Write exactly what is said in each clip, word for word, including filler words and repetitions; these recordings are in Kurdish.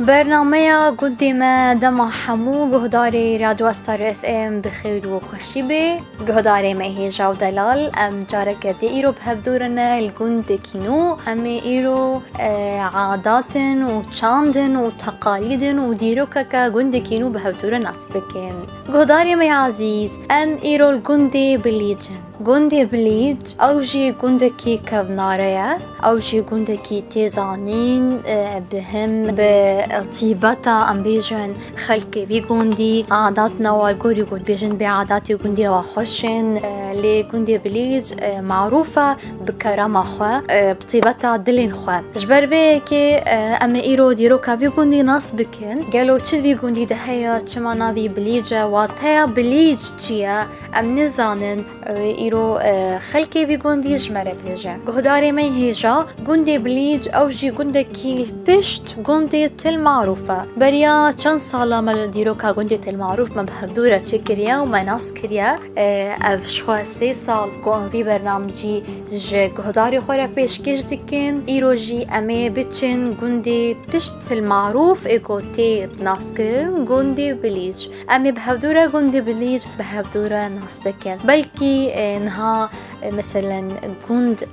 Bernameya gundê me dema hemû guhdarê Radyo Star F M bi xêr û xweşî bê. Guhdarê me hêja û delal, em careke dî îro bi hev dû re ne li gundekî nû. Em ê îro, e, adatin û çandin û teqalîdin û dîrokeke gundekî nû bi hev dû re nas bikin. Guhdarê me ezîz, em îro li gundê Bilîc in. Gundê Bilîc, ew jî gundekî kevnare ye. Ew jî gundekî tê zanîn, e, bi him, bi tîbeta, em bêjin, xelkê vî gundî, adatna wa li gorî ku dibêjin bê adatê gundê wa xweş in, e, lê gundê Bilîc, e, marûf e bi kerema xwe, e, bi tîbeta dilên xwe. Ji ber vê yekê, e, em ê îro dîroka vî gundî nas bikin. Gelo çi di vî gundî de heye, çima navî Bilîc e, wateya Bilîc çi ye? Em nizanin, e, îro, e, xelkê vî gundî ji me re bêje. Guhdarê me hêja, gundê Bilîc, ew jî gundekî li pişt gundê Til Marûf e. Beriya çend sala me li dîroka gundê Til Marûf me bi hevdû re çêkiriye û me nas kiriye. E, ev ji xwe sê sal ku em vî bernamcî ji guhdarê xwe re pêşkêş dikin. Îro jî em ê biçin gundê pişt Til Marûf ê ku tê naskirin gundê Bilîc. Em ê bi hevdû re gundê Bilîc bi hevdû re nas bikin. Belkî, e, niha, e, meselen gund, e,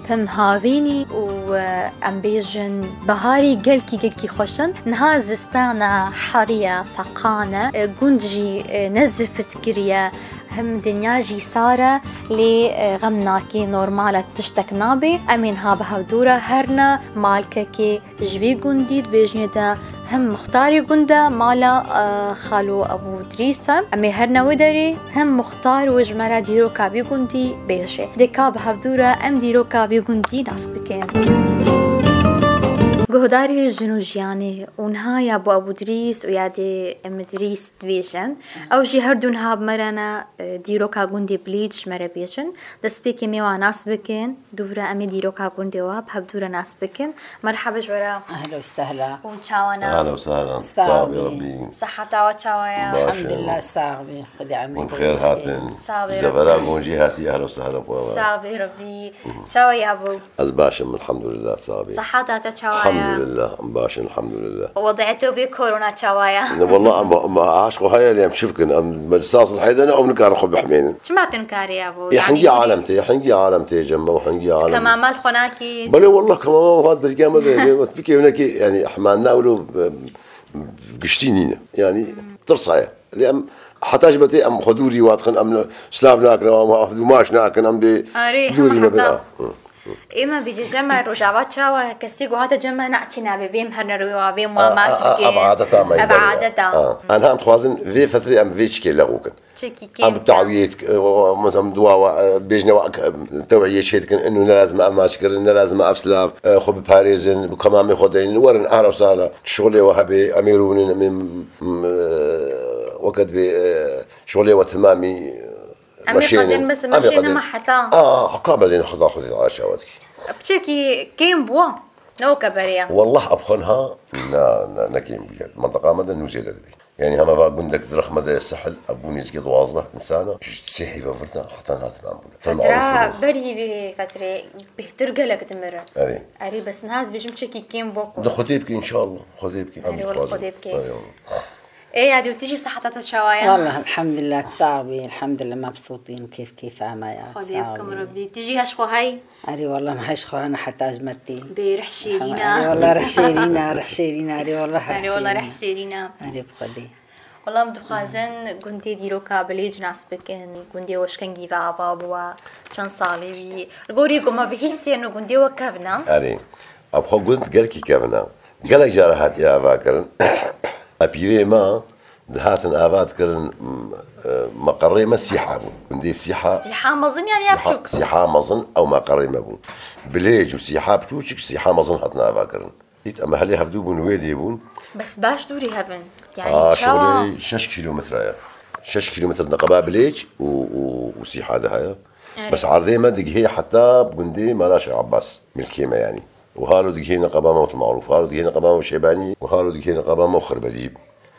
pim havînî û, e, em bêjin biharî gelkî, gelkî xweş in. Niha zistana heriye, teqane, e, gund jî, e, ne zifit kiriye. Him dinya jî sar e, lê, e, xem nakê, normal e, tiştek nabe. Em ê niha bi hevdû re herne malkekê ji vî gundî dibêjinê de him muxtarê gund e, mala, e, xalo Ebû Dirîs e. Em ê herne wê derê, him muxtar wê ji me re dîroka vî gundî bêje. Dê ka bi hevdû re em dîroka vî gundî nas bikin. Guhdarê Jin û Jiyanê û niha ya bo Ebû Dirîs û ya dê Emî Dirîs dibêjin. Ew jî her du niha bi me re ne, e, dîroka gundê Bilîc ji me re bêjin. Destpêkê em ê wan nas bikin, dû re em ê dîroka gundê wa bi hevdû re nas bikin. Merhaba ji we re. Ehla û sehla. Hûn çawa ne? Ehla û sehla. Sax bî. Seheta we çawa ye? Baş in. Elhamdulillah, sax bî. Xwedê emrê te xêr hatin. Sax bî. Zevera Gonjî hatî, ehla û sehla bi we. Sax bî Rabbî. Çawa ye bo? Ez baş im, elhamdulillah, sax bî. Seheta te çawa ye? Elhamdulillah, em baş in, elhamdulillah. Wezîyetê vê korona çawa ye? Ne, wallah, em, em aşk û heye lê em çi bikin? Em, me li sas heyde ne, em nikarin xwe bihmênin. Çima tu nikarî ya bo? Ê, yanî hingî alem tê, hingî alem tê cem me û hingî alem. Kemama li xwe nakî? Belê, wallah, kemama hat birîka me de, lê me bikê hinekî, yanî, hemandina wilo, e, giştî nîne. Yanî, tirs heye. Lê em heta ji betê em xwe dûrî wa dixin, em silav nakin, em hevdû maç nakin, em dê dûrî me bin. Arê, hema heta. Ê me bêje cem me Rojava çawa, kesî ku hate cem me naçîne bê, vêm her nerwê wa, vêm wa maç bikin. Ev adeta me ye. Ev adeta. Anha em dixwazin vê fetrê em vê çikê lexû kin. Çekî kêm. Em tawiyê dik-, e, o, o, mesela dua wa, e, bêjine wa, e, tewiyê çê dikin, inu ne lazim em maç kirin, ne lazim ev silav, e, xwe biparêzin, bi kemamê xwe deynin, werin, ehla û sehla, şixulê we hebe, em ê rûnin, em ê, m, e, weke dibê, e, şixulê we timamî, em ê meşênin, qedên, mes-, em ê meşênin qedên. Me heta. A, heka bedên heta xwe dê aşawa dikî. Piçekî kêm bû, ne weke berê ye. Wallah, ev xwe niha, ne, ne, ne kêm bûye. Menteqa me de nû zêde dibe. Yanî hema va gundek di rexme de ye sehil, ev bû nêzîkî duwazdeh insana, ji sê heyva vir de heta niha tim em bûne. Fetra berî vê fetrê bêhtir gelek dimirin. Erê. Erê, bes niha ez bêjim çekî kêm bû ku. Di Xwedê bike înşallah. Xwedê bike. Em Erê, wele dixwazin. Xwedê bike. Erê, wele. Ê, ya dî, tu jî seheta te çawa ye? Wallah, elhamdulillah, sax bî, elhamdulillah, mebsûtîn, kêf kêfa me ya, Xwedê bikim Rebbî. Tu jî heş xwe hey? Erê, wallah, me heş xwe hene heta ji me tê. Bê rih şêrîn e. Erê, wallah, rih şêrîn e, rih şêrîn e, erê, wallah, rih şêrîn e. Erê, wallah, rih şêrîn e. Erê, bi Xwedê. Wallah, em dixwazin gundê dîroka Bilêc nas bikin, gundê weşkengî ve ava bû, çend salî wî. Li gorî ku me bihîstin û gundê we kevn e. Erê. Ev xwe gund gelkî kevn e. Gelek cara hatiye ava kirin. Epîrê me dihatin ava dikirin, m-, e, meqerê me Sîha bû. Gundê Sîha. Sîha mezin yan ya Sîha, biçûk? Sîha mezin ew meqerê me bû. Bilêc û Sîha biçûçik, Sîha mezin hatin ava kirin. Dît em helê hevdû bûn, wê dê bûn. Bes baş dûrî hevin. Yanî Aa, çawa? Şolê şeş kîlometre ye. Şeş kîlometre neqeba Bilêc û, û, û Sîha de heye. Evet. Bes erdê me digihê heta gundê Mala Şêx Abbas. Milkê me yanî. Û halo digihê neqeba me û Marûf, halo digihê neqeba me û Şêbanî, û halo digihê neqeba me û Xirbedîb.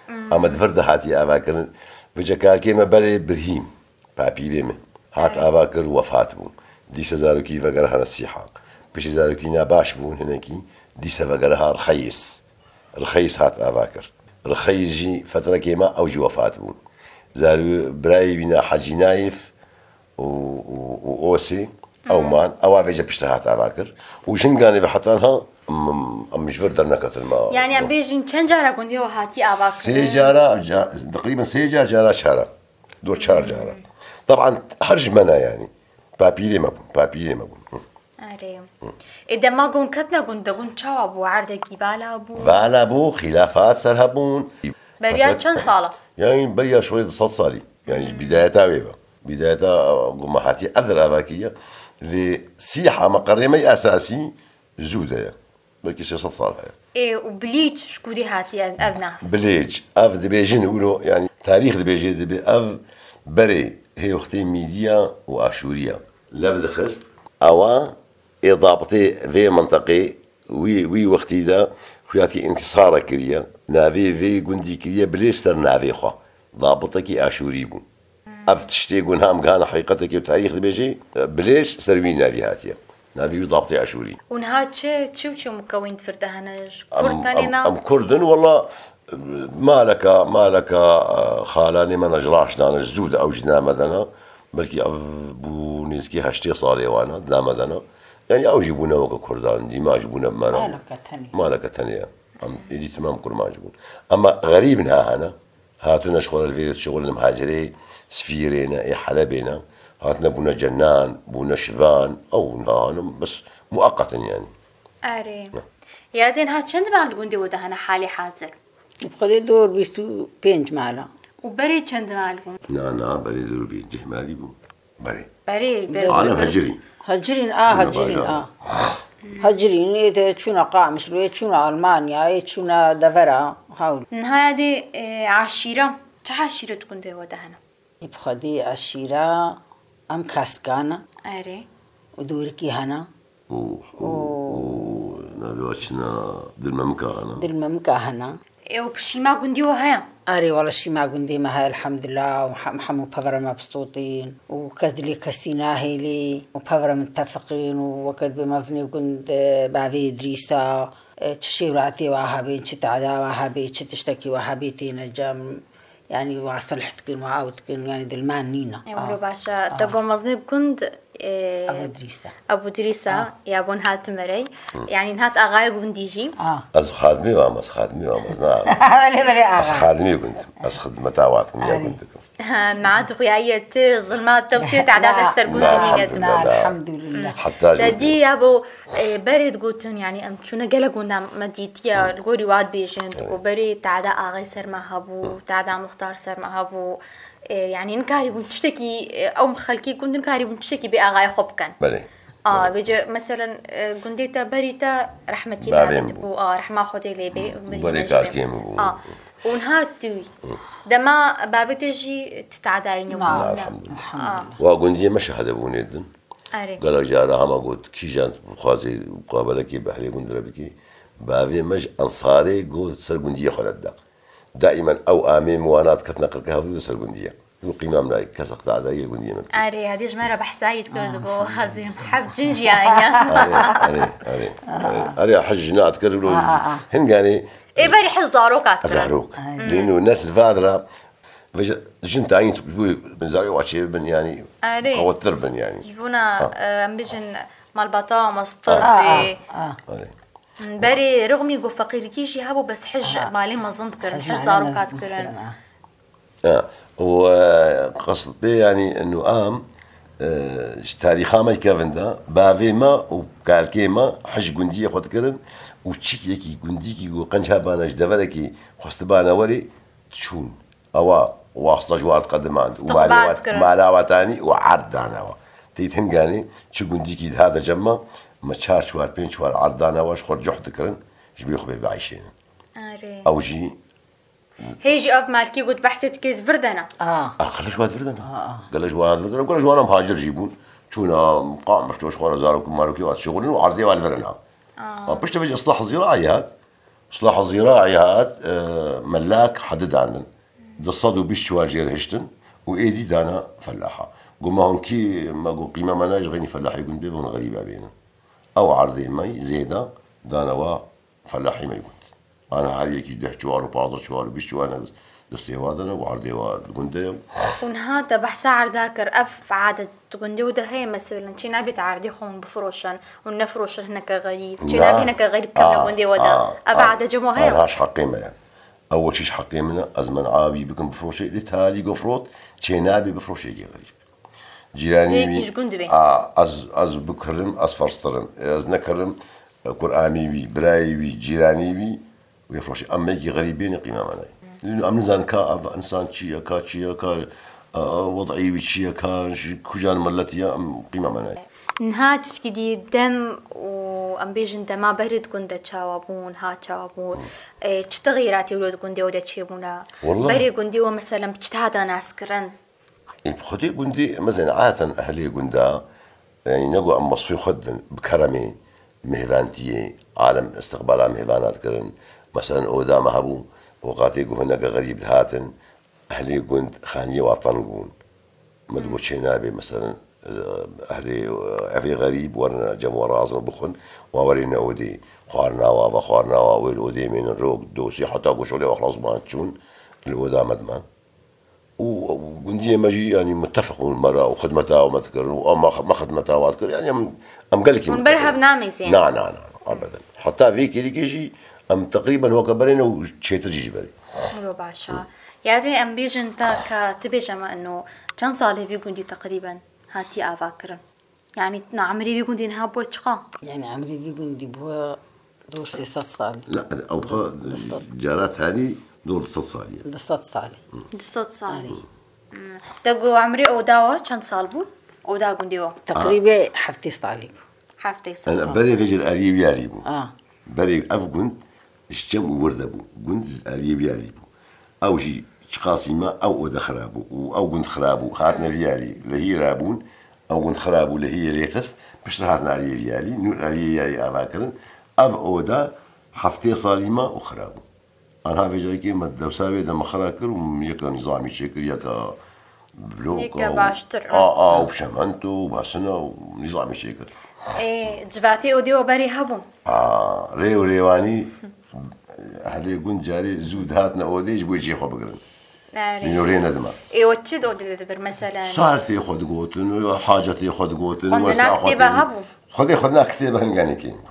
Hmm. Ama di vir de hatiye ava kirin. Vêca kalkê me berê Birhîm, papîrê min, hat ava kir û wefat bû. Dîse zarokî vegere hene Sîha. Piştî zarokî ne baş bûn hinekî, dîse vegere ha Rixeyês. Rixeyis hat ava kir. Rixeyis jî fetrekê me ew jî wefat bû. Zarû birayê wî ne Hecî Nayif û, û, û Osê ew man. Ewa vêce piştre hat ava kir. Û jin ganê ve heta niha em, em ji vir derneketin me. Yani em bêjin çend cara gundê we hatî ava kirin? Sê cara, ca- teqrîben sê car, cara çara. Do çar cara. Taban her ji me ne yani. Papîrê me bûn, papîrê me bûn. Hı. Erê. Ê dema gon ketine gund de gund çawa bû? Erdekî vala bû? Vala bû, xîlafat ser hebûn. Beriya çend sala? Yani beriya şorê di sed salî. Yani ji bidayeta wê ve. Bidayeta goma hatiye ev dir ava kiriye. Lê sîha meqerê me esasî zû de ye. Belkî sê sed sal heye. Ê û Bilîç ji kurî hatiye ev nav? Bilêc, ev dibêjin wilo, yani tarîx dibêje dibe ev berê hê wextê Mîdiya û Aşûriya lev dixist. Ewa ê dabitê vê minteqê wî, wî wextî de xuya dikê înkisara kiriye. Navê vê gundî kiriye Bilêj ser navê xwe. Dabitekî Aşûrî bû. Ev tiştê ku niha em gihane heqîqetekê û tarîx dibêje, Bilêj ser wî navî hatiye. Navê wî dabitê Aşûrî. Û niha çi, çi û çi mukewîn di vir de hene? Ji Kurd tenê ne? Em Kurd in, wela maleka, maleka e, xalanê me ne ji raş dane, ji zû de ew jî name dene. Belkî ev bû nêzîkî heştê salê wan e, name dene. Yani ew jî bûne weke Kurdan, dîma jî bûne bi me re. Maleke tenê. Maleke tenê ye. Em êdî temam Kurmanc bûn. Ema xerîb niha hene. Hatine ji xwe re li vê dişixulin, muhacirê Sifîrê ne, ê Helebê ne. Hatine bûne cenan, bûne şivan, ew niha hene bes mueqet in yani. Erê. Ya dê niha çend mal li gundê we de hene halê hazir? Bi Xwedê dor bîst û pênc mal e. Û berê çend mal bûn? Na, na, berê dor bî, cih malî bû. Berê. Berê, berê. Alem hecirî. Hecirîn a, hecirîn a. Hecirîn ê de çûna Qamişlo, ê çûna Almanyayê, çûna devera hawl. Niha ya dê e, eşîra. Çi eşîret gundê we de hene? Ê bi xwedî eşîra em Kastikan e. Erê. Û dûrikî hene. Û, û, û navê wa çi ne? Dilmemika hene. Dilmemika hene. Ê û pişîma gundî we heye? Erê wele şîma gundî me heye elhamdulillah û hem, hemû pevera me bistotîn û kes dilê kesî nahêlî û pevera min tefiqîn û weke dibê mezinê gund e, bavê Îdrîsa e, çi şêwratê wa hebê, çi tada wa hebê, çi tiştekî wa hebê têne cem. Yani wa silh dikin, wa ew dikin, yani dilman nîne. Ewlo baş e. Te got mezinê gund e, Ebu Dirîs e. Ebu Dirîs e. Ya bon hat merey. Yani hat axayê gundî jî. Ez xadimê wam, ez xadimê wam, ez na. Belê belê axa. Ez xadimê gund. Ez xidmeta wat ya gund dikim. Ha, ma tu xuyaye ti zilma te ti tada de ser gundî nîne. Elhamdulillah. Hatta Te dî ya bo e, berê digotin yani em çûne gelek gunda me dîtiye li gorî wat bêjin. Digo berê tada axayê ser me hebû, tada muxtar ser me hebû. E, yani nikarîbûn tiştekî e, ew xelkê gund nikarîbûn tiştekî bê axayê xwe bikin. Belê. A, vêce meselen e, gundê te berî te rehmetî Bavê min bû. Bû, a, rehma Xwedê lê bê. Berê karkê min bû. A, û niha tu wî. Dema bavê te jî ti tadayî nebû. Na, elhamdulillah. Wa gundiyê me şehede bûnê din. Erê. Gelek cara hema got kîjan dixwazê muqabelekê behrê gund re bikê. Bavê me ji ensarê got ser gundiyê xwe re dida. Daîmen ew amê min wana diketine qirke hevdû de ser gundiyê. Û qîma min nayê, kesek tadayî li gundiyê me bike. Erê, hedî ji me re behsa yî dikir, digo xezî heb cin jî aya. Erê, erê, erê, erê. Erê, hej jina dikir, wilo hin ganê. Ê berî hej zaroka dikir. Zarok. Erê. Lê no net li vadira, veja jin tayîn tu ji bo zarê wa çê bin, yani, Erê. Qewettir bin, yani. Ji bona, Ha. e, em bijin malbata, mastir Ha. bê. Ha. Erê. Berê rixmî ku feqîrikî jî hebû, bes hij malê mezin dikirin, hij zaroka dikirin. E, û e, qesd pê, yanî, inu am e, ji tarîxa me kevin de, bavê me û kalkê me hij gundiyê xwe dikirin û çikekî gundîkî ku qenc hebane ji deverekî xwestibane werê diçûn. Ewa wasta ji wan diqedimand û Îstiqbal malê dikirin. Mala watanî û erd dane wa. Tê hin ganî çi gundîkî dihate cem me, me çar çwar pênc çwar erd dane wa ji xwe cuh dikirin, ji bê xwe bê bieyşênin. Erê. Ew jî Hê jî ev malkî got behsê dikê di vir de ne. A. Aqil ji wan di vir de ne. Gelek ji wan di vir de ne. Gelek ji wan muhacir jî bûn. Çûna Qamişlo ji xwe re zarok û marokê wan dişixulin û erdê wan li vir ne. A. Piştî vê jî Islah Zîraî hat. Islah Zîraî hat, e, melak hedi dandin. Du sed û bîst çwar jê re hiştin û êdî dana felaha. Got me hûn kî, me got qîma me ne ji xeynî felahê gund bê, hûn xerîba bênin. Ew erdê me zêde dana wa felahê me gund. Ana her yekî deh çiwar û pazdeh çiwar û bîst çiwar ne destê wa de ne, û erdê wa di gundê ye. Û niha te behsa erda kir, ev adet di gundê we de heye, meselen, çê nabê te erdê xwe hûn bifiroşin û nefiroşin hineke xerîb. Çê nabê hineke xerîb kevne gundê we de. Ev adet cem we heye? Anha ji heqê me ye. Ew weşî ji heqê min e, ez men'a wî bikim bifiroşê, lê talî gofrot, çê nabê bifiroşê yekê xerîb. Cîranî wî, a, ez, ez bikirim, ez ferztirim. Ez nekirim, e, kuramî wî, birayê wî, cîranî wî, wê firoşî. Em mekî xerîbê ne qîma me nayê. Em nizanin ka ev insan çi ye, ka çi ye, ka, e, wed'î wî çi ye, ka ji kujan miletî ye, em qîma me nayê. Niha tişkî dî dem û em bêjin dema berê di gund de çawa bûn, ha çawa bûn, e, çi texîratî wilo di gundê we de çêbûne? Wellahî. Berê gundê we, meselen, bi çi hate naskirin? Ê, bi xwedê gundê, mezin, aden ehlê gunda, yanî, nego em mesûlê xwe didin, bi keremê, mêhvantiyê, alem istiqbala mêhvana dikirin. Meselen, oda me hebû, wexatê ku hineke xerîb dihatin, ehlê gund xaniyê wa teng bûn. Me digot, çê nabê, meselen, ehlê, evê xerîb werine cem we razin bixwin, wa werîne odê. Xwarina wa, vexwarina wa, wê li odê mênin rok, dosî, heta ku şolê we xilas ban çûn, li oda me diman. Û gundiyê me jî, yanî, mutefeq bûn me re û xidmeta me dikirin û me, me xidmeta wan dikir. Yanî em, em gelekî mutefeq bûn. Hûn ber hev namêzin? Na, na, na, ebeden. Heta vê kêlîkê jî em teqrîben weke berê ne û çêtir jî ji berê. Wilo baş e. Yanî em bêjin te ka tu bêje me ino çend salê vî gundî teqrîben hatî avakirin? Yanî na emrê vî gundî niha bûye çiqa? Yanî emrê vî gundî bûye dor sê sed salî. La, ew xwe cara tanî dor du sed salî ye. Du sed salî. Du sed salî. Arê. Hmm. Te got emrê oda we çend sal bû? Oda gundê we? Teqrîbê heftê salî bû. Heftê sal. Yanî berê vê jî li aliyê wî alî bû. A. Berê ev gund ji çem û wir de bû. Gund li aliyê wî alî bû. Ew jî çiqasî me, ew ode xira bû û ew gund xira bû. Hatine vî alî, li hî rabûn, ew gund xira bû, li hî yê lê xist, piştre hatine aliyê vî alî, nû aliyê vî alî ava kirin. Ev oda heftê salî me û xira bû. Anha vê carîkê me dewsa vê de me xira kir û yeka nîzamî çêkir, yeka bloka Yeka û baştir, a, a, û çemento û basina û nîzamî çêkir. Ê, civatê odê we berê hebûn? A, rê û rêwanî, ehlê gund carê zû dihatine odê ji bo cihê xwe bigirin. Erê. Nîno rê nedima. Ê, we çi di odê de dibir, meselen? Sarfê xwe digotin, hacetê xwe digotin, Xwendinak wesa xwe tê ve tê-, hebû? Xwedê xwedina kitêbe hinganê kêm bû.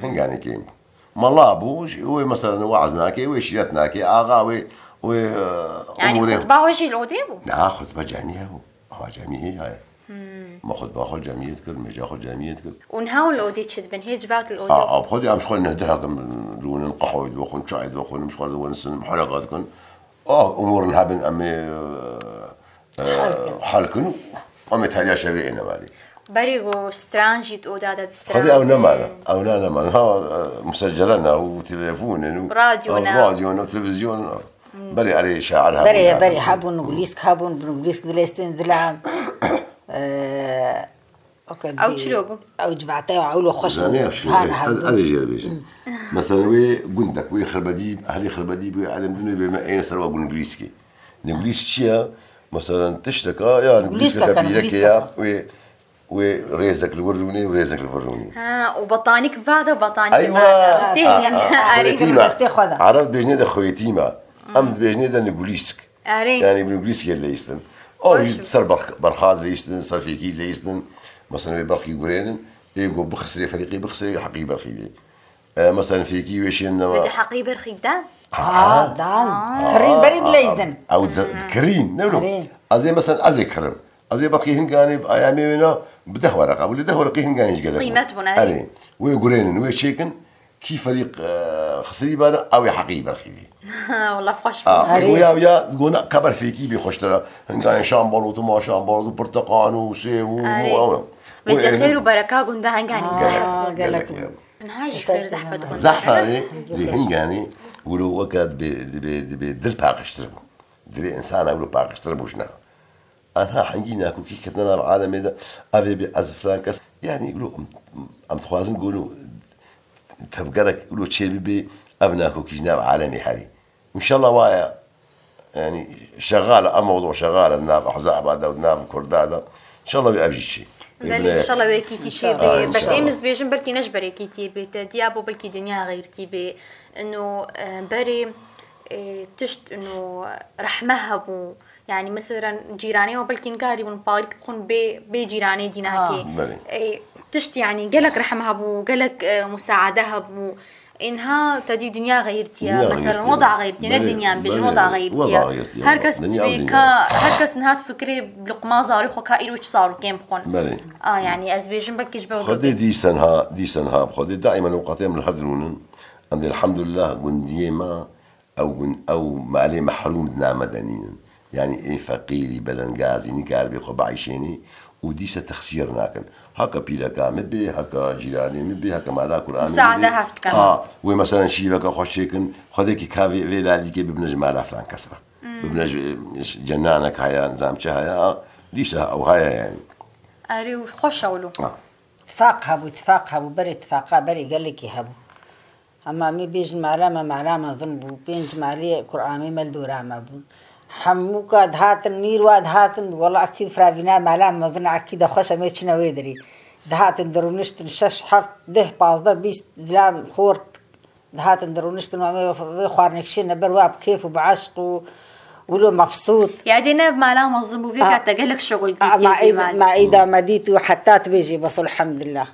Hinganê kêm bû. Mela bû, ji wê, meselen, weaz nake, wê şîret nake, axa wê, wê, e, Yanî umûrê xutba we jî li odê bû? Niha xutba camî hebû. Awa camî hê heye. Hmm. Me xutba xwe camiyê dikir, mêja xwe camiyê dikir. Û niha hûn li odê çi dibin? Hê civat li odê? A, a, bi xwedê em ji xwe neh dehek em rûnin, qehweyê dixwin, çayê dixwin, em ji xwe diwenisin, muhaleka dikin. Ah, umûr niha bin em ê, e, e, hel kin û em ê tariya şevê êne malê. Berê ku stran jî di oda de distran. Xwedê ew nemane. Ew ne nemane. Ha, e, musecele ne û telefon in û Radyo ne. Radyo ne, televizyon ne. Berê erê şair hebûn. Berê, berê hebûn, nugulîsk hebûn, bi nugulîsk dilêstin dila. E, Ew çilo bû? Ew civate ya ewlo xweş bû. Zanî ya çilo, han ez, ez ê jê re bêjim. Mesela wê gundek, wê xirbedî, ehlê xirbedî bû, elem din wê bê me êne ser wa gundgulîskê. Nugulîsk çi ya? Mesela tişteka, ya nugulîskeke pîreke ya, wê, wê rêzek li wir rûnê û rêzek li vir rûnê. Ha, û betanîk va de, betanîk va de. Eywa. Tê, ha, ha, yanî, ha, erê. Xwêtîma. Destê xwe de. Ereb dibêjnê de xwêtîma. Em dibêjnê de nugulîsk. Erê. Yanî bi nugulîskê leyistin. O ser berx-, berxa dileyistin, ser fêkî dileyistin. Mesela wê berxî gurênin. Ê go bixisirê ferîqê bixisirê heqî berxî dê. E, mesela fêkî wê şên nema. Vêca heqî berxî dan? Ha, dan. Ha. Kirîn berî dileyistin. Ew di-, dikirîn, ne lo? Erê. Ez ê mesela ez ê kirim. Ez ê berxî hinganê bi ayamê wê na bi deh wereqa. Wî li deh wereqî hinganê ji gelek. Qîmet bûn, erê. Erê. Wê gurênin, wê çêkin. Kî ferîq, e, xisirî bana, ew ê heqî berxî dî. Wala xweş bû. A, erê. Goya ya, gona keber fêkî bê xweştir e. Hinganê şambalot û maşambalot û pirteqan û sêv û Erê. Ew e. Vêca xêr û bereka gunda hinganê zehf bû. Gelek, gelek. Niha jî xêr zehfet gunda. Zehfa lê, lê hinganê wilo weke dibê, dibê, dibê dil paqijtir bû. Dilê insana wilo paqijtir bû ji niha. Anha hingî nakokî ketine nav alemê de, ev ê bê ez filan kes. Yanî, wilo em, em dixwazin ku wilo tevgerek wilo çê bibê, ev nakokî ji nav alemê herî. Înşallah wa ye. Yanî, şexal e, ev mewdu şexal e, nav ehzaba de û nav kurda de. Înşallah wê ev jî çê. Belê, înşallah wekîtî çê bê. Bes êm ez bêjim belkî ne ji ber yekîtiyê bê te, diya bo belkî dinya xeyrtî bê. Ino, e, berê, e, tişt ino rehme hebû. Yani mesela cîranê we belkî nikarîbûn parîk bixwin bê, bê cîranê dînakê. Belê. E, tişt yani gelek rehme hebû, gelek, e, musaade hebû. Înha te dî dinya xeyrtiye. Dinya mesela xeyrtiye, weda xeyrtiye, ne belê, dinya bêjin, belê, weda xeyrtiye. Weda xeyrtiye. Her kes dinya dibê dinya. Ka, her kes niha difikirê luqma zarê xwe ka îro çi zarokên bixwin. Belê. A, yani ez bêjim belkî ji ber Xwedê dîsen ha, dîsen ha, Xwedê daîmen ewqatê em li hev rûnin. Em dê elhamdulillah gundiyê me, ew gund, ew malê mehrûm di name de nînin. Yani ê feqîrî, belengazî nikaribê xwe bieyşênî û dîse texsîr nakin. Heke pîreka min bê, heke cîranê min bê, heke mala Kur'anê min bê. Musade heft dikin. Ha, wê meselen şîveke xweş çêkin, xwedekî ka vê, vê lalîkê bibine ji mala filan kes re. Hmm. Bibine ji, ji cenanek haya, nizam çi haya, ha, dîse ew haya yani. Erê û xweş ewlo. Ha. Tifaq hebû, tifaq hebû, berê tifaqa, berê gelekî hebû. Hema me bêjin mala me, mala mezin bû. Pênc malê Kur'anê me li dora me bûn. Hemû ka dihatin, mîr wa dihatin, wela ekîd firavîna mala mezin, ekîd xweş em ê çine wê derê. Dihatin dirûniştin şeş, heft, deh, pazdeh, bîst zilam xort. Dihatin dirûniştin û em ê vê xwarinê kişîne ber wa bi kêf û bi eşq û wilo mebsût. Yadê ne mala mezin bû, vê ka te gelek şixul dîtî. Ma îda me dît û heta tu bêjî bes elhamdulillah.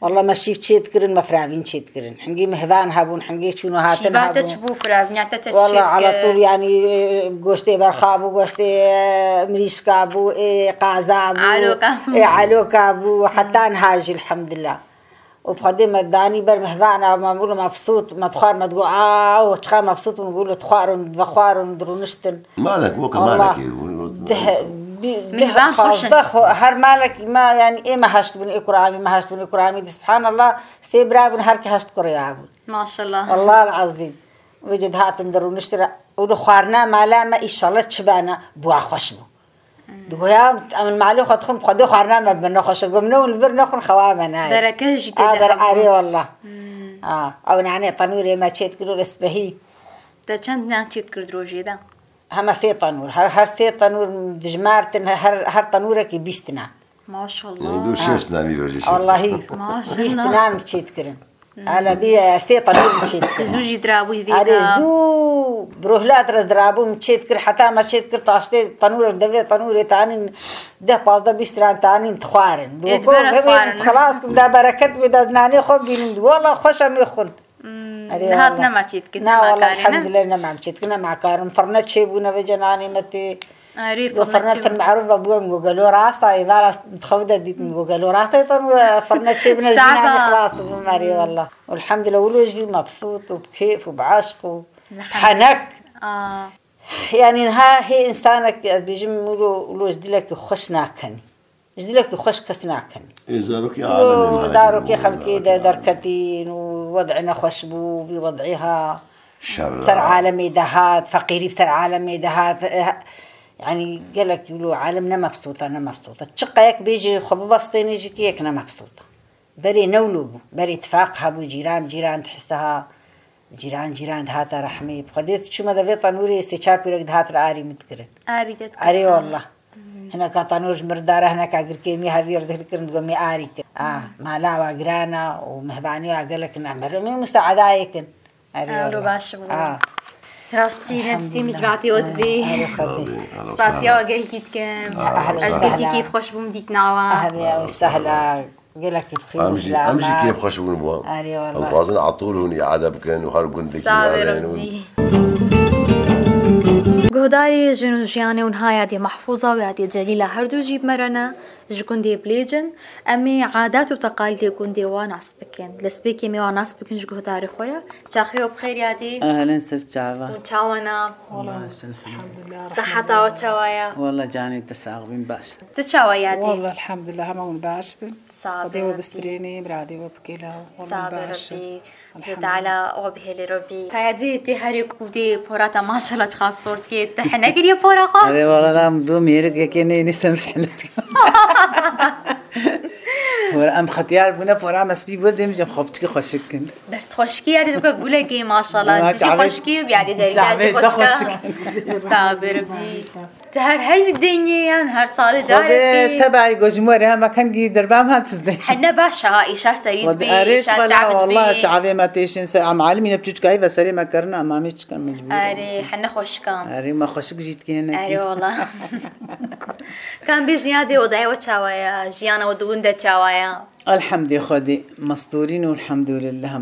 Walla me şîv çê dikirin, me firavîn çê dikirin. Hingî mihvan hebûn, hingî çûn û hatin hebûn. Şîva te çi bû firavîna te, te çi çê dikir? Walla ala tûl, yanî, e, goştê berxa bû, goştê, e, mirîşka bû, ê qaza bû, ê eloka bû, heta niha jî elhamdulillah. Û bi Xwedê me danî ber mihvana, me bûn mebsût, me dixwar, me digot, aw, çiqa mebsût bûn, bû li dixwarin, vexwarin, dirûniştin. Malek, weke malekê bû. Deh, bi-, deh, pazdeh, her malek me, yanî ê me heşt bûn, ê kura me heşt bûn, ê kura dî, subhanallah, sê bira bûn, her ki heşt kurê bûn. Maşallah. Allah el-azîm. Vêce dihatin dirûniştin, û li xwarina mala me înşallah çi bana, bûa xweş bû. Digoya, em li malê xwe dixwin, bi Xwedê xwarina me bi nexweş e. Gom newin li vir nexwin, xewa me nayê. Bereket jî tê de hebû. Arê wallah. A, ew nanê tenûrê me çê dikir û li spehî. Te çend nan çê dikir di rojê de? Heme sê tenûr. Her, her sê tenûr dijmartin, her, her tenûrekî bîst nan. Maşallah. Yani du şeş nanî rojê çê. Wallahî. Maşallah. Bîst nan çê dikirin. Hala bî, ez tê tenûr min çê dikir. Zû jî dirabûyî vê. Erê, zû bi rohlat re dirabû min çê dikir, heta me çê dikir taştê tenûr, devê tenûrê tanîn deh, pazdeh, bîst ran tanîn dixwarin. Ê, dibere xwarin. Xilas kim da bereket bê da nanê xwe bînin. Wala xweş em ê xwin. Hmm, erê, nihat nema çê dikir, nema karê, ne? Elhamdulillah nema çê dikir, nema karin. Firne çê bûne ve cenanê me tê. Erê, firne çê bû. Firne tin merûf ve bû, em go gelo rast a, êvara xew de dît, min go gelo rast a, tam firne çê bûne jî nanê xilas bûm, erê wallah. Elhamdulillah, wilo jî mebsût û bi kêf û bi eşq û bi henek. Aa. Yani niha hê însanek ez bêjim wilo, wilo ji dilekî xweş nakenî. Ji dilekî xweş kes nakenî. Ê, zarokê alemê, zarokê xelkê de derketîn û wed'ê nexweş bû, vî wed'ê ha. Şer ser alemê de hat, feqîrî bi ser alemê de hat. E, yani gelek wilo alem ne mebsût e, ne mebsût e. Çi qeyek bêjî xwe bibestênê jî kê yek ne mebsût e. Berê ne wilo bû. Berê tifaq hebû, cîran cîran dihise ha. Cîran cîran dihate rehmê. Bi Xwedê tu çûme de vê tenûrê sê çar pîrek dihatin arî min dikirin. Arî te dikirin. Erê wallah. Hineka tenûr ji mir dare, hineka girkê me hevîr dihilkirin, digo me arî kir. A, mala wa giran a û mihvanî wa gelek ne. Em her em ê musaedayê kin. Erê wallah. Baş bû. A. Rastî ne distî min ji vatê we dibî. Erê Xwedê. Spasiya we gelkî dikim. Ez gelkî kêfxweş bûm dîtina we. Ehlen we sehlen. Gelekî bi xêr û selamet. Em jî kêfxweş bûn bi wan. Erê wallah. Em dixwazin etûl hûn îade bikin û her gundekî nerin û. Sax be Rebbî. Guhdarî jin û jiyanê û niha yadê Mehfûza û yadê Celîla her du jî bi me re ne, ji gundê Bilêcin. Em ê adet û teqalîdê gundê wan nas bikin. Lespêkê me wan nas bikin ji guhdarê xwe re. Çaxê we bi xêr yadê. Ehlen ser çava. Hûn çawa ne? Baş, elhamdulillah. Seheta we çawa ye? Wallah canê te sax bîn, baş. Tu çawa yadê? Wallah elhamdulillah, hema hûn baş bin. Xwedê we bistrênê, miradê we bikêla. Wallah baş. Teala we bihêlê Rebbî. Tayadê tê herê ku dê pora te maşallah çiqas sor dikê. Te hene kiriye pora xwe? Erê wallah, la bo mêrik yekê nê nê sem sehlet. Pora em xetiyar bûne, pora me spî bû, dêm jî xwe piçkî xweşik kin. Bes xweşikî yadê dike gulekê maşallah. Ti jî xweşikî û yadê Celîla jî xweşik e. Sabir bî. Te her hey bi deynê yan her salê carek Xwedê bî? Tebayî go ji me re hema kengî derbam hat zidê. Hene baş ha, îşa serî Xwedê bî, erê îşa şixala çavit wallah bî. Çavê me têşin ser am alimî ne piçûçkayî ve serê me kirina, ama me çikan mecbûr. Erê, hene xweşikan. Erê, me xweşik jî dikê hinek. Erê, wallah. Kan bêjin ya dê odaya we çawa ya, jiyana we di gund de çawa ya? Elhamdê Xwedê, mestorîn û elhamdulillah.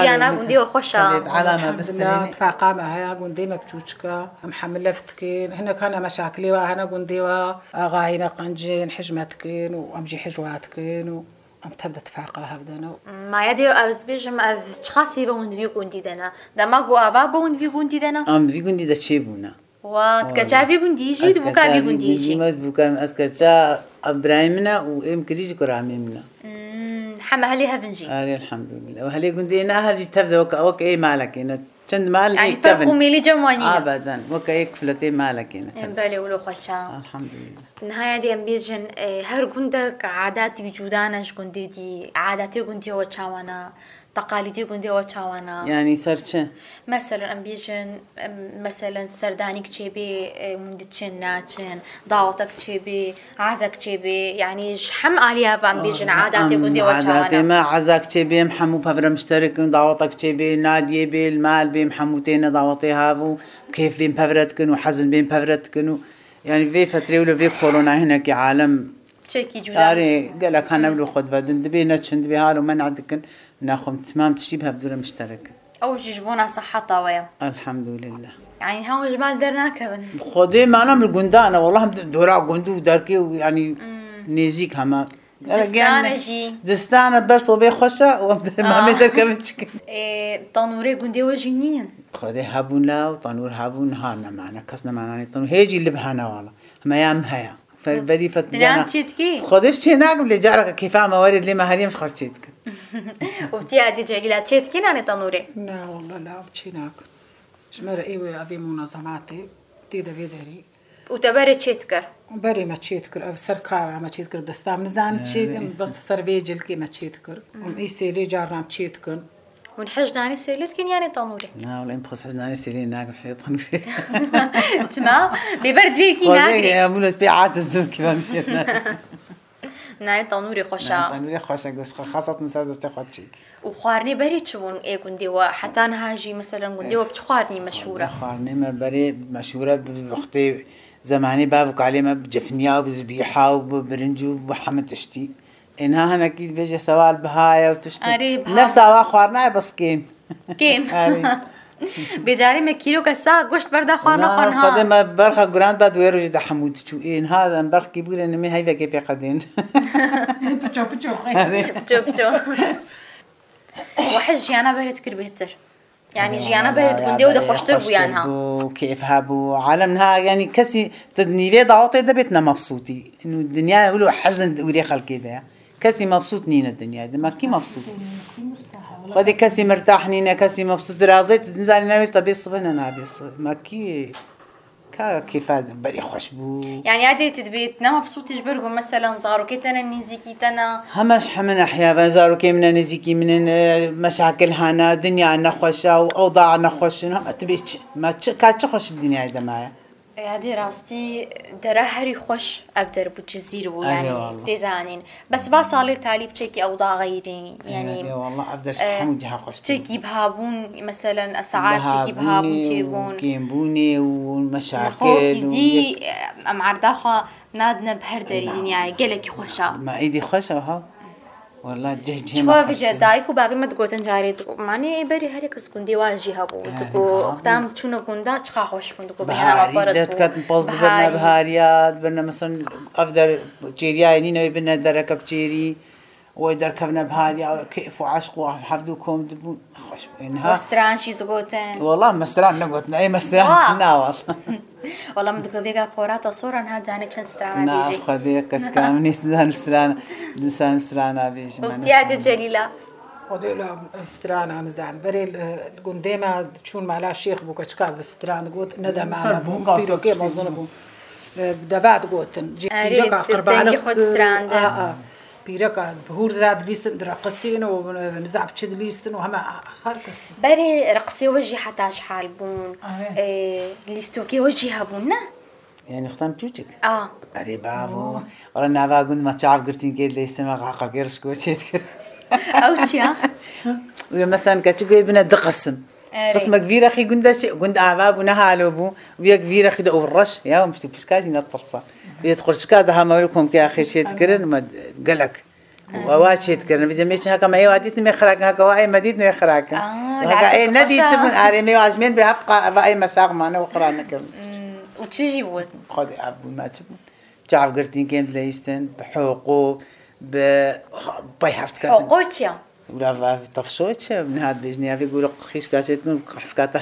Jiyana gundê we xweş a. Xwedê ala me Elhamdulillah, bistenê. Tifaqa me heye, gundê me piçûçik e. Em hemî lef dikin. Hinek hene meşakilê we hene gundê we. Axayê me qenc in, hij me dikin û em jî hij wa dikin û em tev de tifaqa hev de ne. Ma ya dê ez bêjim, ev çiqasî be hûn di vî gundî de ne? Dema ku ava be hûn di vî gundî de ne? Em di vî gundî de çêbûne. Wa, tu keça vî gundî jî, tu bûka vî gundî jî. Ez keça vî gundî jî, ez bûka, ez keça ev birayê min e û êm kirî jî kuramê min e. Hmm, heme helê hev in jî. Erê, elhamdulillah. Û helê gundê ne hel jî tev de weke, weke ê malekê ne. Çend mal ê tev in. Yanî ferq û mêlî cem wan nîne. Abadan, weke ê kifletê malekê ne tev. Em belê wilo xweş a. Elhamdulillah. Niha ya dê em bêjin, e, her gundek adet wî cuda ne ji gundê dî. Adetê gundê we çawa ne? Teqalîdê gundê we çawa ne? Yanî ser çi? Meselen, em bêjin, em, meselen, serdanîk çêbê, e, hûn diçin, naçin, dawetek çêbê, azek çêbê, yanî ji hem aliya van bêjin, adetê gundê we çawa ne? Adetê me, azek çêbê, em hemû pevre mişterik in, dawetek çêbê, nadiyê bê, li mal bê, em hemû têne dawetê hav û kêf bên pevre dikin û hezin bên pevre dikin û, yanî vê fetrê wilo vê korona hinekî alem Çekî cuda. Arê, gelek hene wilo xwe divedin, dibê neçin, dibê halo mena dikin, nexwim, timam tiştî bi hevdû re mişterek in. Ew jî ji bona seheta we ye. Elhamdulillah. Yanî hew ji mal dernakevin. Xwedê me ne li gundan e, wallah em dora gund û derkê û yanî nêzîk hema. Zistane jî. Zistane bes o bê xweş e û em dê mamê derkevin çikin. Ê, tanûrê gundê we jî nînin? Xwedê hebûn la û tanûr hebûn, ha nemane, kes nemane anê tanûr. Hê jî li bi hene wala. Heme ya em heye. Fer-, berî fet Dilan jana. Çê dikî? Xwedê çê nakim lê careke kêfa me werê dilê me herî em ji xwe çê dikin. Û tiya dî Celîla çê dikî nanê tanûrê? Na, wallah, la çê nakim. Ji me re ê wê evê munazematê tê de vê derî. Û te berê çê dikir? Berê me çê dikir, ev ser kar me çê dikir, desta min nizan çê kim, bes ser vê cilkê me çê dikir. Û ê sêlê carna em çê dikin. Hûn hej nanê sêlê dikin yanê tanûrê? Na, wala em xwes hej nanê sêlê nakin fê tanûrê. Çima? Bêber dilê kî nagirê. Xwedê ya, bûn ez pê aciz dim ki ben bir şey. Nanê tanûrê xweş a. Nanê tanûrê xweş a, goş xwe xasat min ser destê xwe çêk. Û xwarinê berê çi bûn ê gundê we? Heta niha jî, meselen, gundê we bi çi xwarinî meşhûr e? Xwarinê me berê meşhûr e, bi wextê zemanê bav û kalê me bi cifniya û bi zibîha û bi birinc û bi hemî tiştî. Êna hinekî dibêje sewal biha ye û tişt. Erê, biha. Nefsa wa xwarina ye bes kêm. Kêm. Erê. Bêcarê me kîroka sa goşt berda xwarina xwe niha. Xwedê me berxa guran ba di wê rojê de hemû diçû. Ê niha em berxkî bûre nimê heyvekê pê qedên. Piço, piço. Erê. Piço, piço. We hej jiyana berê dikir bêhtir. Yanî jiyana berê di gundê û de xweştir bû yan ha? Xweştir bû, kêf hebû. Alem niha, yanî kesî tu di nîvê dawetê de bêt ne mebsûtî. Û dinya wilo hezin ûrê xelkê de ye. Kesî mebsût nîne dinyayê de. Me kî mebsût? Xwedê kesî mirtah nîne, kesî mebsût. Razê tu nizanî navê te bê sibê ne nabê sibê. Me kî Ka kêfa berê xweş bû. Yanî ya dê tu dibêt ne mebsûtî ji ber ku meselen zarokê te ne nêzîkî te ne. Heme ji hemin ehya ve zarokê min e nêzîkî min in, e, meşakil hene, dinya nexweş e û ewda nexweş in. Heme tu bê çi? Me çi, ka çi xweş li dinyayê de maye? Ya dê rastî dere herî xweş ev der bû, Cizîr bû, erê yanî wallah. Tê zanîn. Bes va salê talî piçekî ew daxeyrî, yanî, erê, wallah, ev der ji, e, hemû ciha xweştir bû. Çekî bihabûn, meselen, esaet çekî bihabûn çêbûn. Kêmbûnê û meşakil û dî, yek-, em erda xwe nadine bi her derî dinyayê. Gelekî xweş a. Ma êdî xweş a ha. Wallah, cih cihê me xweştir. Çi xwe bije, dayik û bavê me digotin carê, digo-, manê ê berî her kes gundê wa jî hebû. Digo, wexta em çûne gunda, çiqa xweş bûn, digo, bihana me pere dibû. Biharî, derdiket poz dibirne bihariya, dibirne, meselen, ev der çêriyayê nîne, wê bine dereke bi çêrî. Wê derkevine bihariya, kêf û eşq û hevdû kom dibûn. Xweş bû. Niha. Û stran jî digotin. Wala me stran negotin. Ey me stran. Wa. Na wala. Wala min digot vêga pora te sora niha dane çend strana bêjî. Na, Xwedê, keçika min nîzan stran, nîzan strana bêjim. Û tiya de Celîla. Xwedê la strana nizan. Berê li, li gundê me çûn mala şêx bû, keçika bi stran digot, ne demana bû, pîrokê mezin bû. Bi deva digotin. Erê, pîreka qirbalix xwe distrandin. A, a. Pîreka bi hûr de dilîstin, direqisîn û niza bi çi dilîstin û heme her kes. Berê reqsê we jî heta ji hal bûn. Erê. E, lîstokê we jî hebûn, ne? Yani xtam çûçik. A. Erê bavo. Wala nava gund me çav girtîn kê dileysin me qaqakê rişko çê dikir. Ew çi ya? Û mesela keçik wê bine di qisim. Erê. Qismek vî rexî gund de çi, gund ava bû, ne halo bû. Û yek vî rexî de û reş ya, û pişka jî ne tirsa. Wê di qurçika de hema wê komkê axê çê dikirin, me gelek. Û ewa çê dikirin. Vî zemê çi heka me ê wa dîtin me xirakin, heka wa ê me dîtin me xirakin. Aa, Heka lehçe ê xweş nedîtin e. Min, arê me wa ji mêr bê hevqa, eva ê me sax mane û xira nekirin. Û çi jî bû? Xwedê ev bû me çi bû? Çav girtîn kêm dileyistin, bi hiqûq, bi pey heft ketin. Hiqûq çi ya? Û ra va tefşo çi? Niha dibêjin ya vê gûre xîşka çê dikin û hevkata.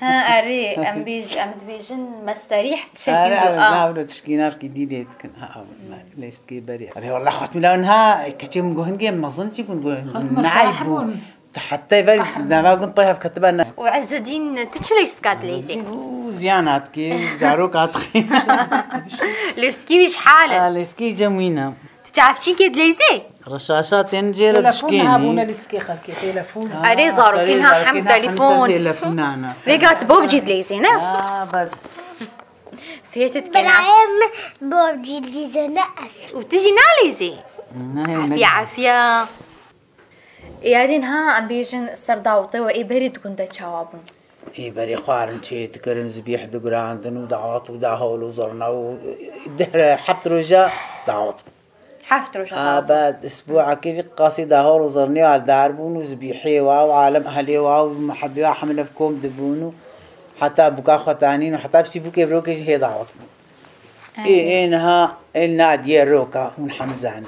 Ha, erê, em bêj, em dibêjin mesterîh Erê, çekî. ew, na, wilo tişkî navkî dî lê dikin. Ha, ew, na, lê stkê berê. Erê, wallah xwet mila niha keçê min got hingê mezin çî bûn, got, Xwet min nayb qehir bû. bûn. Heta ver nava gun pey hevketiba ne. Û Ezzedîn, tu çi lê skat leyzê? Û ziyan hat ki, zarok hat xî. Lêskî wî ji hal e. Ha, lêskî cem wîna. Tu çavçînkê dileyzê? Reşaşa tên jê re Telefon ha bûne dişkênî. Lîstikê xelkê, telefon. Erê, zarokên ha hem telefon. Telefonana. Vêga tu bobcî dileyzê, ne? Ha, bad. Fêtit kena. Birayê min bobcî dileyze ne ez. Û tu jî naleyzê? Ne, ne. Afiya, afiya. Ê, yadîn ha, em bêjin ser dawetê we ê berê di gund de çawa bûn? Ê berê xwarin çê dikirin, zibîh digurandin û dawet û dahol û zirna û dehre heft roja dawet bû. Heft roja A, bad, isbuakê vî qasî dahol û zirnê û eldar bûn û zibîhê wa û alem ehlê wa û mehebê wa hemle kom dibûn û heta buka xwe tanîn û heta piştî bûkê birokê jî hê dawet bûn. Ê, ê niha, ê Nadiyê roka hûn hemzan.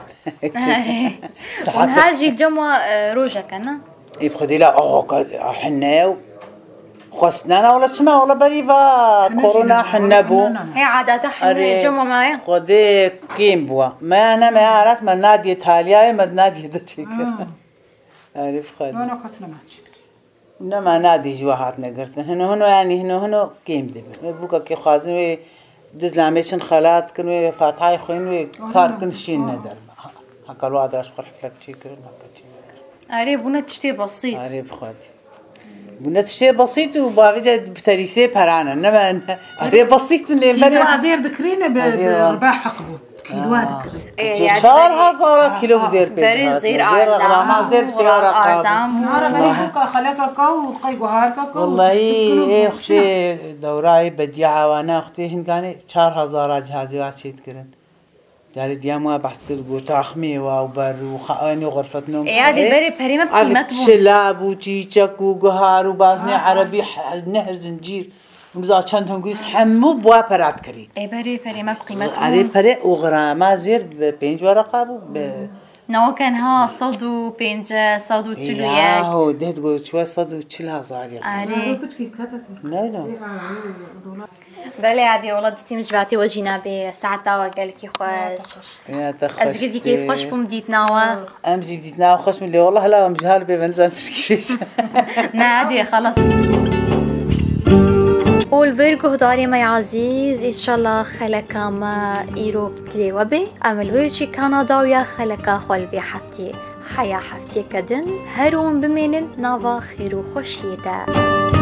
Saet Niha jî cema, e, rojeke, ne? Ê bi xwedê la, oh, ka, hinne û xwestnana, wala çima, wala berî va korona hinne bû. He, adeta hinne, Erê, cema me ye. Xwedê kêm bûa. Me ne me aras me Nadiyê taliyayê me Nadiyê de çêkir. Erê bi xwedê. Nana kes nema çi. Nema Nadî jî we hatine girtin. Hino hino, yanî hino hino kêm dibin. Wê bûka kê xwazin wê dizlamê çin xelat kin, wê fatihayê xwên, wê kar kin şîn ne derve. Heka lo adra ji xwe hiflek çê kirin, heka çê nekirin. Erê, bûne tiştê besît. Erê bi xwedî. Bûne tiştê besît û bavêce bi terîsê perane. Nema, erê besît in lê Kîlo berê. Azêr dikirîne bi, Erê bi wa. ribah heq bû. Kîloa dikirî. Ê, Ço ya çar berê. hazara kîlo zêr pê Berê dihat. zêr Zêr arda. rama zêr bi seyara Arda. Qab. Nara berî bûka xeleka ka û qey guharka ka û Wallahî tiştik ê kir û xutê dewrayê bediya awana xutê hingane çar hazara cihazê wa çêt kirin. Carê diya ma behs kir got axmê wa û ber û xaenê xurfetno. Ê, ya dê berê perê me bi qîmet bûn. Çila bû, çîçek û guhar û baznê erebî, he-, nehr zincîr. Û biza çend hingûs hemû bi wa perat kirî. Ê, berê perê me bi qîmet Erê bûn. Pere û grama zêr bi pênc weraqa bû. Bi Nawaken ha sed û pêncî, sed û çil û yek. Yahu, deh digot çiwa sed û çil hazar ya. Erê. Piçkî kete ser. Ne, ne. Belê, Adê, wela dîtîm ji vatê we jî nabê. Saeta we gelekî xweş. Ya te xweş. Ez gidî keyf xweş bûm dîtina we. Em jî dîtina xweş min lê, wallah la em ji hal bê, ben zan tişkî. Ne, Adê, xelas. Ol vir guhdarê me azîz, înşallah xeleka me îro bi dilê we bê. Em li wir jî Kanada û ya xeleka xwe li vê heftiyê. Heya heftiyeke din, her û hûn bimênin nava xêr û xweşiyê de.